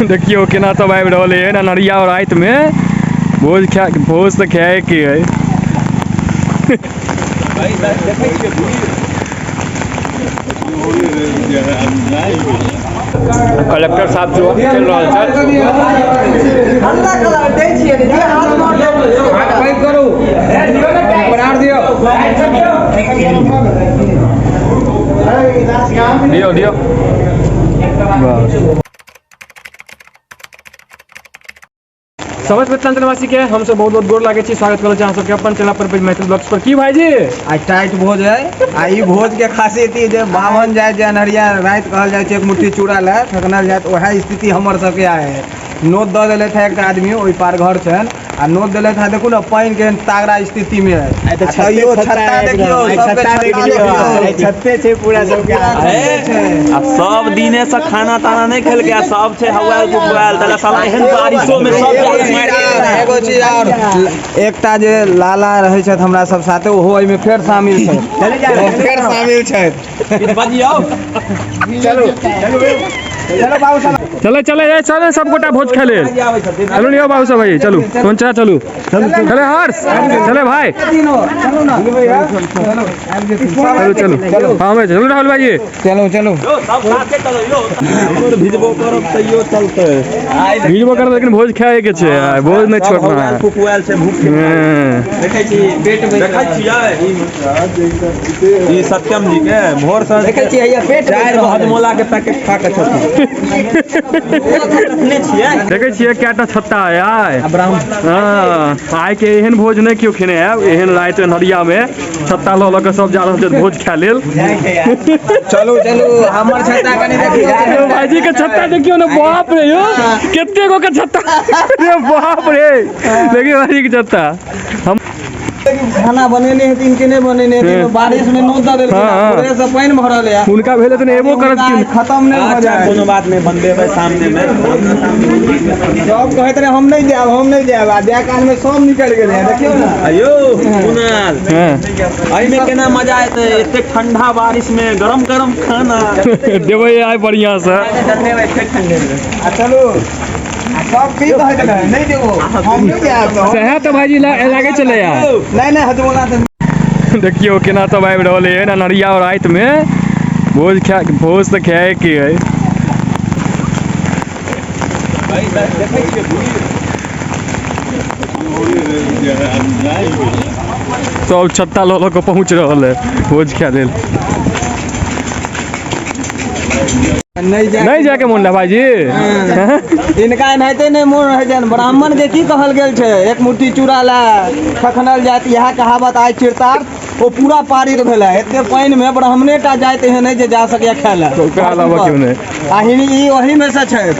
देखियौ केना सब आबि रहल है अन्हरिया रातिमे भोज खा, भोज तऽ खाएके है। कलेक्टर साहब जो चलि रहल छथि। दियौ दियौ। समस्त मिथिलांचल वासी के हम सब बहुत बहुत गोर लागै छी, स्वागत करै छी अहाँ सबके अपन चैनल पर मैथिल ब्लॉग्स पर। की भाईजी आइ टाइट भोज है आ ई भोज के खासियत ई जे बाभन जाय जे अन्हरिया राति कहल जाइ छै एक मुट्ठी चूड़ा लए ठकनल जायत, वएह स्थिति हमर सबके आइ है। नोत दऽ देलथि है एकटा आदमी ओहि पार घर छनि आ नोत देलथि है, देखू ने पानि केहन तागड़ा स्थिति में है। आइ तऽ आ तैयो छत्ता देखियौ, सबके छत्ता देखियौ, छत्ते छै पूरा सबके। आ सब दिने से खाना ताना नहीं खेलके आ सब छै हवाल कुकवाल तला साला एहन बारिशो में सब एगो जाके चीज मारि आओर, एगो चीज आओर, एकटा जे लाला रहै छथि हमरा सब साथे ओहो एहिमे फेर शामिल छथि, ओ फेर शामिल छथि। बजियौ। चलू चलू बाबू साहब, चले चले ए, चले सब गोटा भोज खाए लेल। चलू लियो बाबू सब भाई, चलू पहुंचा, चलू चले हर्ष, चले भाई, चलू चलू। हाँ भाई चलू राहुल भाई, चलू चलू सब साथे चलो यो, भिजबो करब तैयो चलते, भिजबो करब लेकिन भोज खाए के छै, भोज नहीं छोड़ना है। कुकवाल छै भूख देखै छी, पेट देखै छियै ई सत्यम जी के भोर से देखै छियै हैया पेट चारि गो हजमोला के पैकेट खा के छथिन। छियै देखै छियै कएटा छत्ता है आइ। हाँ आइ के एहन भोज नहि केओ खेने आयब, एहन राति अन्हरिया में छत्ता लऽ लऽ के सब जा रहल छै भोज खाए लेल। चलू चलू हमर छत्ता कनि देखियौ भाईजी के छत्ता देखियौ ने, बाप रे यौ कते गो के छत्ता रे बाप रे, देखियौ भाईजी के छत्ता। हम खाना बनेने हेथिन कि नहि बनेने हेथिन, बारिश में नोत दऽ देलखिन, पूरे से पानि भरल है, हुनका भेल हेतनि एबो करत कि खत्म नहि भऽ जाय। कोनो बात नहि, बनबेबै सामने में। सब कहैत रहे हम नहि जायब, हम नहि जायब, आ जाय काल में सब निकलि गेलै। देखियौ ने अयो कुणाल, एहिमे केना मजा एतै, एते ठंडा बारिश में गरम गरम खाना देबै आइ बढ़िया से। आ चलू सब की कहैत रहे नहि देबो, हम नहि जायब। सएह तऽ भाईजी लागै छलै यार। नहि नहि हजमोला तऽ देखियौ केना सब आबि रहल है अन्हरिया राति में भोज खा, भोज तऽ खाए के है। सब छत्ता लऽ लऽ के पहुँच रहल है भोज खाए लेल। नहीं जाके मोन रहे भाईजी, इनका एनाहिते नहीं मोन रहे छनि। ब्राह्मण के की कहल गेल छै, एक मुट्ठी चूड़ा लए खखनल जायत, इएह कहावत आइ चिरतार्थ ओ पूरा पारित भेल है। एते पानि में ब्राह्मणे टा जाइत एहन नहि जे जा सकैए खाय लए, ओकरा अलावा केओ नहि। आ ई ओही में से छै।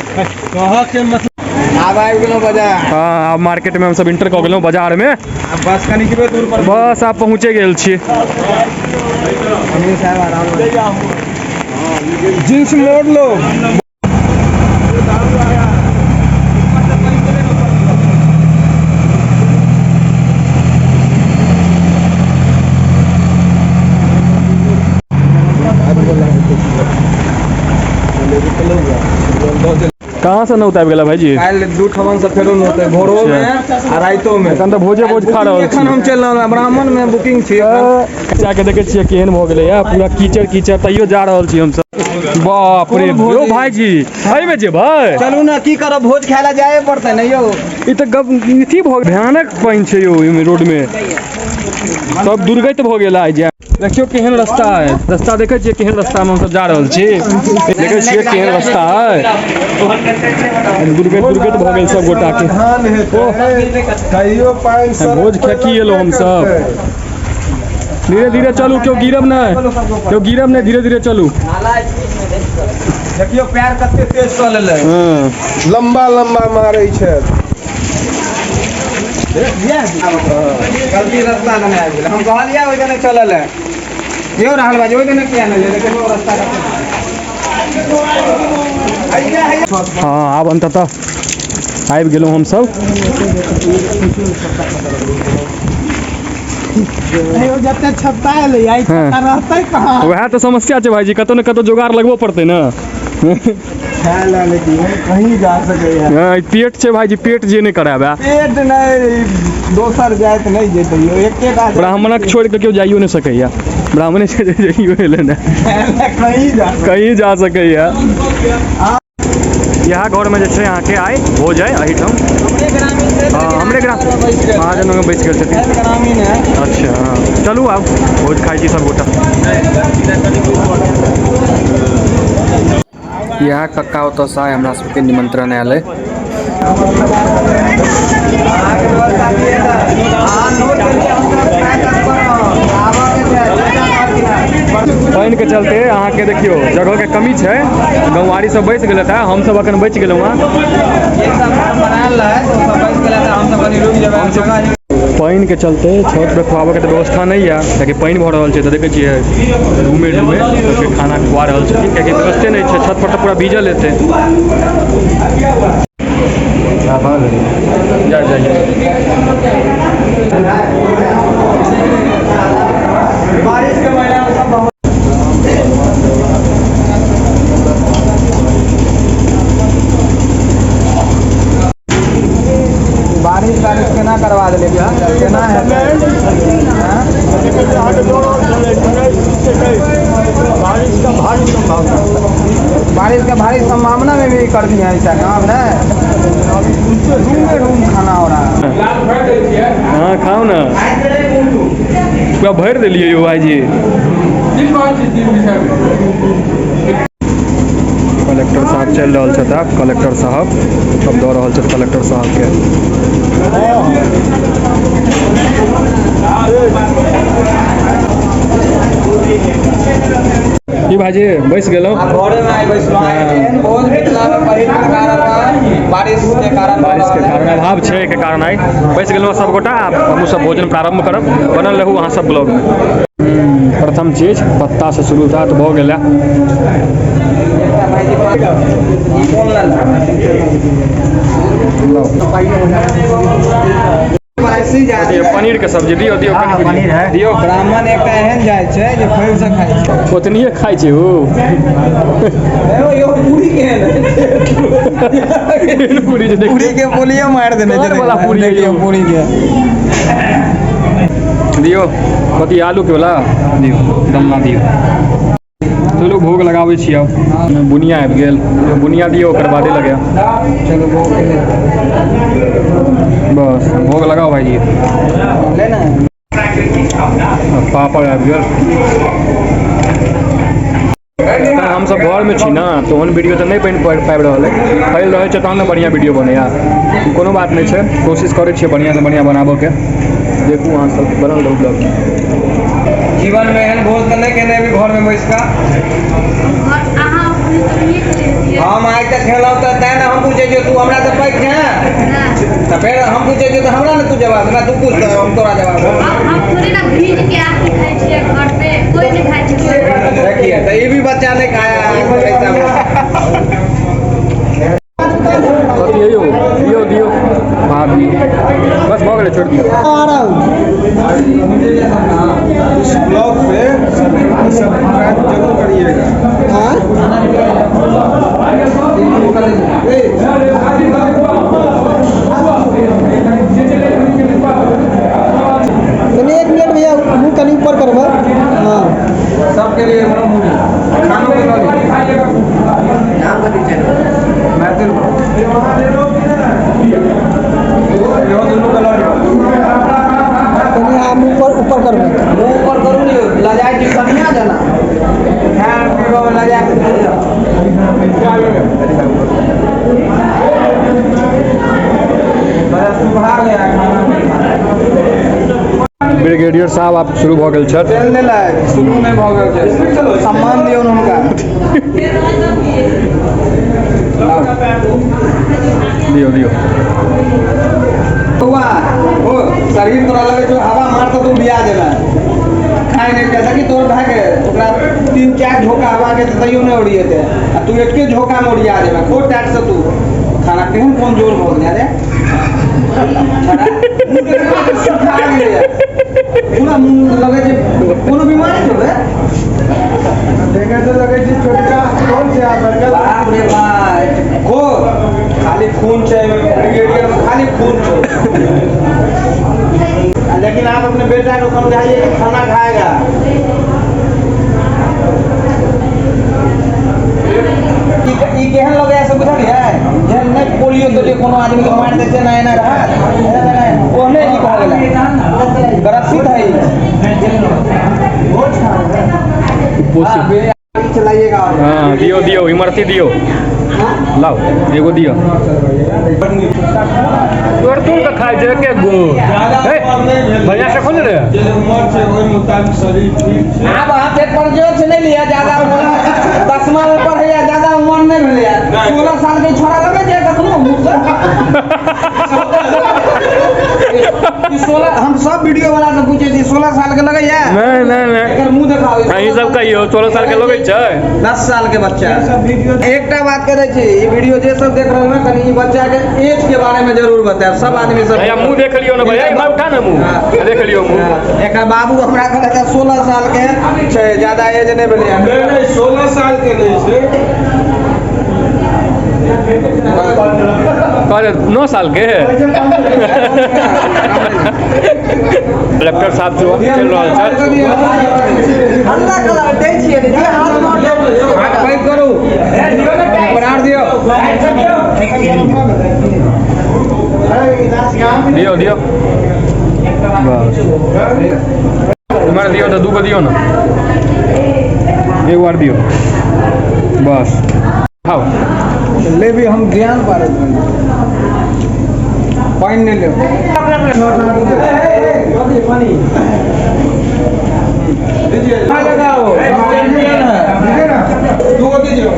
आब आबि गेलहुँ बाजार। हाँ आब मार्केट में हम सब इंटर कऽ गेलहुँ बाजार में, बस कनिकबे दूर पर बस आब पहुँचे गेल छी। जींस मोड़ लो। कहाँ से नौत आबि गेला भाईजी? काल्हि दू ठमन से फेरो नौत है, भोरो में आ राइतो में। एखन तऽ भोजे भोज खा रहल छी। एखन हम चलि रहल ब्राह्मण में बुकिंग छी। जाके देखै छियै केहन भऽ गेलै या पूरा कीचड़ कीचड़, तैयो जा रहल छी हमसब। बाप रे यौ भाईजी एहिमे जेबै? चलू ने की करब, भोज खाय लए जाए पड़तै ने यौ। ई तऽ गप अथी भऽ भयानक पानि छै यौ एहिमे, रोड में सब दुर्गत भऽ गेल आइ। जाय देखियौ केहन रास्ता है, रास्ता देखै छियै केहन रास्ता में हमसब जा रहल छी। देखै छियै केहन रास्ता है, दुर्गत दुर्गत भऽ गेल सब गोटा के। भोज खा की एलहुँ हमसब। धीरे धीरे चलू, केओ गिरब नहि, केओ गिरब नहि, धीरे धीरे चलू। देखियौ पैर कते तेज कऽ लेलै, लम्बा लम्बा मारै छै। गलती रास्ता दने आबि गेलै, हम कहलियै ओहि दने चलऽ लए। यौ राहुल भाई ओहि दने किया नहि गेलै? देखियौ रास्ता। हाँ आब अंततः आबि गेलहुँ हमसब। वएह तऽ समस्या छै भाईजी, कतौ ने कतौ जोगाड़ लगबो पड़तै ने। खाय ला लेकिन कहीं जा सकैया। हँ, ई पेट छै भाईजी, पेट जे नहि कराबे। पेट नहि, दोसर जाति नहि जेतै यौ, एकेटा ब्राह्मणक छोड़ि कऽ केओ जाइयो नहि सकैया, ब्राह्मणे छै जे जाइयो एलै ने। कहीं जा कहीं जा सकैया। इएह घरमे जे छै अहाँके आइ भोज अइ एहिठाम। हमरे ग्रामीण छै। हँ, हमरे ग्राम महाजन बैस गेल छथिन। ग्रामीण है। अच्छा, हँ, चलू आब भोज खाइ छी सबगोटा। इएह कक्का ओतऽसँ आइ हमरा सबके निमंत्रण आयल अइ। अहाँके व्यवस्था की है तऽ अहाँ नोट केलियै, हम तऽ खाय तक पर आबऽ के छै। पानि के चलते अहाँके देखियौ जगह के कमी छै, गंवारी सब बैस गेल है, हमसब अखन बचि गेलहुँ हँ। जे सब बनायल रहै ओ सब बचि गेलै तऽ हमसब कनि रुकि जेबै जगह। पानि के चलते छत पे खुआबऽ के तऽ व्यवस्था नहि यऽ, कियाकि पानि भऽ रहल छै, तऽ देखै छियै रूमे रूमे सबके खाना खुआ रहल छथिन, कियाकि व्यवस्थे नहि छै, छत पर तऽ पूरा भीजल हेतै। जा जा जा। बारिश के महीना में सब बहुत बारिश तारिश केना करवा देले, केना हेतै? हाँ? बारिश का भारी संभावना में भी कर दिया ऐसा काम है। रूम में रूम खाना हो रहा है। हँ, खाउ ने, पूरा भरि देलियै यौ भाईजी। कलेक्टर साहब चलि रहल छथि आब, कलेक्टर साहब सब दऽ रहल छथि कलेक्टर साहबके। की भाईजी बैस गेलहुँ? घरे में आइ बैसलहुँ। आइ एहन भोज मिथिला में पहिल प्रकार बारिश के कारण। बारिश के कारण अभाव छै, एहिके कारण आइ बैस गेलहुँ सबगोटा। आब हमहूँ सब भोजन प्रारम्भ करब, बनल रहू अहाँ सब ब्लॉगमे। प्रथम चीज पत्ता से शुरुआत भऽ गेल। पनीर के सब्जी दियौ, दियौ कनि। पनीर है। दियौ। ब्राह्मण एकटा एहन जाइ छै जे फैल से खाइ छै। ओतनिए खाइ छै ओ। यौ, पूरी केहन? पूरी जे पूरी के बोलिए मारि देने छै। वाला पूरी। देखियौ पूरी के। दियौ, कथी आलू के वाला दियौ, दलना दियौ। चलू भोग लगाबै छी आब। बुनिया आबि गेल, बुनिया दियौ, ओकर बादे लगायब। चलू भोग के ले। बस भोग लगाओ भाईजी। ले ना। पापड़ आबि गेल। हमसब घरमे छी ने, तऽ ओहन वीडियो तऽ नहि बनि पाबि रहल है। फैल रहै छै तहन ने बढ़िआँ वीडियो बनैया। कोनो बात नहि छै, कोशिश करै छियै बढ़िआँसँ बढ़िआँ बनाबऽके। देखू अहाँ सब, बनल रहू ब्लॉग। जीवन में एहन भोज तऽ नहि केने हेबी घर में बैस कऽ। अहाँ अपने तऽ नहिए खेने हेतियै। हम आइ तक खेलहुँ तऽ तैं ने हम पूछै छियौ, तू हमरा से पैघ छें, तऽ फेर हम पूछै छियौ तऽ हमरा ने तू जवाब दे, तू पूछ तऽ हम तोरा जवाब देब। आब हम थोड़े ना भीज के आके खाइ छियै घर पे, कोई नहीं खाइ छै। देखिए तऽ ई भी बच्चा नहीं खाया है ऐसा। कथी है यौ? दियौ दियौ भाभी, बस भऽ गेलै, छोड़ि दियौ। इस ब्लॉग पे सब्सक्राइब जरूर करिएगा। कनि एक मिनट भैया, मुँह कनि ऊपर करबै, हाँ। सबके लिए गरम मूली खानो के लऽ लियौ। मैथिल इहो दुनू के लऽ लियौ। कनि अहाँ मुँह पर ऊपर करबै। मुँह ऊपर करू ने यौ, लजाइ छी कनिया जेना, खाय पीबऽ मे लजा के चलि जाउ। बड़ा सुभा गया खाना। ब्रिगेडियर साहब आब शुरू भऽ गेल छथि। चलि देलक, शुरू नहि भऽ गेल छै, सम्मान दियौ ने हुनका। दियौ दियौ। बौआ ओ शरीर तोरा लगै छौ हवा मारतौ तू उड़िया जेबे। खाय नहि कैसे कि तोर भाय के ओकरा तीन चारि झोंका हवा के तऽ तैयो नहि उड़िएतै आ तू एके झोंकामे उड़िया जेबे। खूब टाइट से तू खाना। केहन कमजोर भऽ गेलै रे छड़ा, मुँह सुखा गेलै पूरा, मुँह लगै छै कोनो बीमारी छौ रे? देखै तऽ लगै छै छोटका कोन छै आ बड़का। बाप रे भाई, खून, खाली खून छै एहिमे, ब्रिगेडियर में खाली खून छै। लेकिन आप अपने बेटा को समझाइए कि खाना खाएगा। ई केहन लगैया से बुझलियै? जेहन नहि पोलियो तोलियो कोनो आदमी के मारि दै छै ना एना रहत, ओहने ई भऽ गेलै, ग्रसित है। चलाइएगा। हाँ, दियो दियो, इमरती दियो, लाओ एगो दियो। तोड़ तोड़ के खाइ छै एक गो। हे भैया से खोल रे। जे उम्र छै ओहि मुताबिक शरीर ठीक छै। आब अहाँ पेट पर जो छै नहि लिअ, ज्यादा उम्र 10मा में पढ़ैया, ज्यादा उम्र नहि भेलैया। 16 साल के छोड़ा लगै छै कखनो मुँह से। 16, हम सब वीडियो वाला से पूछै छी, 16 साल के लगैया? नहीं नहीं नहीं, एकर मुँह देखाउ। अहीं सब कहियो 16 साल के लगै छै? 10 साल के बच्चा। एकटा बात करै छी, ई वीडियो जे सब देख रहल है कनी ई बच्चा के एज के बारे में जरूर बतायब सब आदमी सब। भैया मुँह देख लियौ ने भैया, इम्हर उठा ने मुँह, देख लियौ मुँह। एकर बाबू हमरा कहलक 16 साल के छै, ज्यादा एज नहि भेलैया। नहीं नहीं, 16 साल के नहीं छै। कहले 9 साल के। कलेक्टर साहब जो चल रहल छथि। हल्ला कला दै छियै जे हाथ में हाथ पैक करू, बरार दियौ। दियो दियो, बस इम्हर दियो तऽ 2 गो दियो ने, एगो आर दियो, बस खाओ। लेबी हम ज्ञान पारे पानि नहि लेब। लगाओ, चैंपियन है। 2 को दीजिए,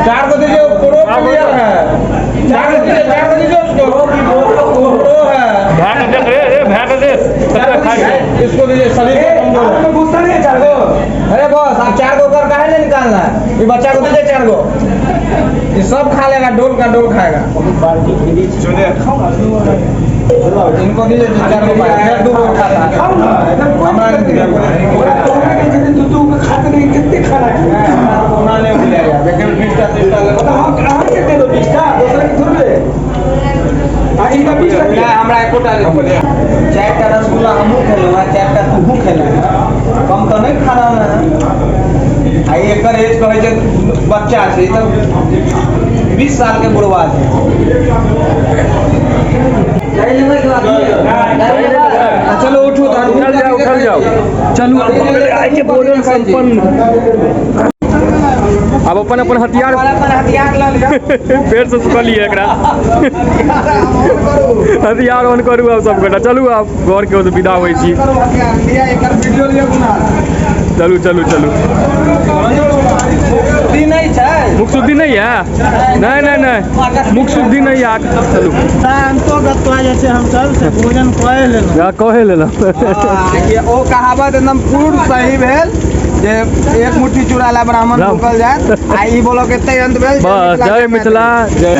4 को दीजिए, प्रो प्लेयर है। 4 को दीजिए, 4 को दीजिए उसको, प्रो है। भैया के देख रे, रे भैया के देख कतना खाइ छै। इसको दीजिए, शरीर को कमजोर है। गुस्सा नहीं है 4 को। अरे बस आप 4 को कर काहे नहीं निकालना है? ये बच्चा को दीजिए 4 को, ये सब खा लेगा, डोल का डोल खाएगा। इनको दीजिए 4 को, फिर 2 को खाता है। हमरा नहीं दीजिए। ओना नहीं मिलेगा, लेकिन 20टा 30टा लेबै। नहीं, हमरा एकोटा नहीं। 4टा रसगुल्ला हमहूँ खेलहुँ हैं, 4टा तूहूँ खेलहुँ हैं, कम तऽ नहि खा रहल हैं। आ एकर एज कहै छै बच्चा छै, ई तऽ 20 साल के बुढ़वा छै। चलो उठू, उठल जाओ, उठल जाओ, चलू आइ के भोजन संपन्न। आब अपन अपन हथियार, अपन हथियार लऽ लिअ। फेर से सुतलियै एकरा, हथियार ऑन करू आब सब गोटा। चलू आब घर के ओर विदा होइ छी। हथियार लिअ, एकर वीडियो लिअ गुना। चलू चलू चलू। शुद्धि नहीं छै। मुख शुद्धि नहीं है? नहीं नहीं नहीं, मुख शुद्धि नहीं है। चलू अंतोगत्वा जे छै हम सब से भोजन कए लेलहुँ। या कहे लेलहुँ। देखिए ओ कहावत एकदम पूर्ण सही भेल जे एक मुट्ठी चूड़ा ला ब्राह्मण राम। भूखल जाए। आ ई बोलो के एते अंत भेल। बस, जय मिथिला, जय।